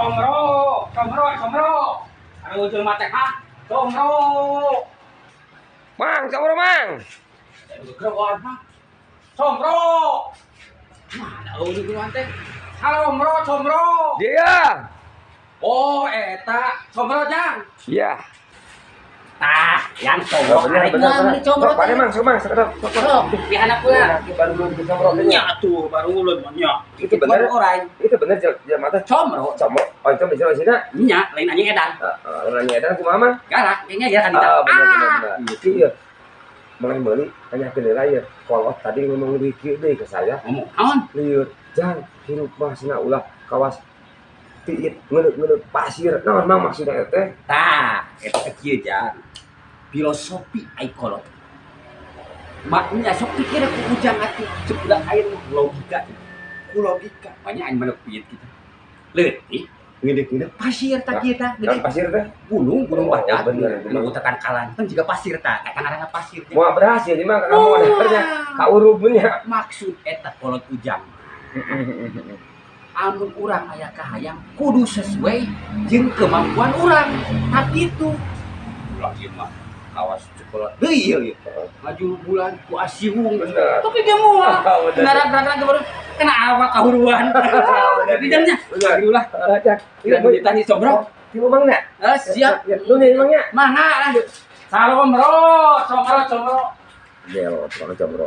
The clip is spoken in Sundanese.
Comro, comro, comro. Aduh, jelema teh, ha? Comro. Mang, comro, Mang. Aduh, geroan, ha? Comro. Mana eueuh geroan teh? Halo, comro, comro. Dia. Oh, eta comro, Jang. Iya. Tah, yang comro. Bener, Arek bener, mah bener. beli comro Sok, pane, teh. Mang, sok, Mang, sok, sok, sok. Sok, di anak pula. Baru belum ke comro teh. Nya tuh baru ulun mah nya. Itu bener. Baru orang. Itu bener jelema teh. Comro. Comro. Oh, itu bisa sih. Nya, lain anjing edan. Heeh, nanya edan kumaha, Mang? Galak, kayaknya ya kan. Ah, bener, bener, bener. Iya. Mulai beli, hanya heula ya. Kolot tadi ngomong lebih kieu deui ke saya. Ngomong naon? Lieur, jang, hirup mah cenah ulah kawas piit ngeuneuh-ngeuneuh pasir. Naon, Mang, maksudna teh? Tah, eta teh kieu, Jang. Filosofi ai kolot. Maknya sok pikir ku Ujang atuh, cek budak air mah logika. Ku logika, banyak aing mana piit gitu. Leutik, ngeuneuh-ngeuneuh pasir tah kieu tah. Kan Gede. Pasir teh? Gunung, gunung Oh, badak. Bener, bener. Anu tekan kalan, kan juga pasir tah, kan ngaranna pasir teh. Moal berhasil ieu mah kamu daharnya kaurubnya. Maksud eta kolot Ujang. Amun urang aya kahayang kudu sesuai jeung kemampuan urang. Tah kitu. Ulah ieu mah kawas coklat deui ieu ieu. Ngaju bulan ku asiung. Bener. Tapi dia moal. Bener. Ngarak-ngarak baru kena awak kahuruan. Jadi jamnya. Bener. Ulah. Cak. Tidak ditanya combro. Tiba Bang nya. Eh, siap. Ya, lu nih, Bang, nya. Mangga lah. Salam bro, comro comro. Gelo, tukang comro.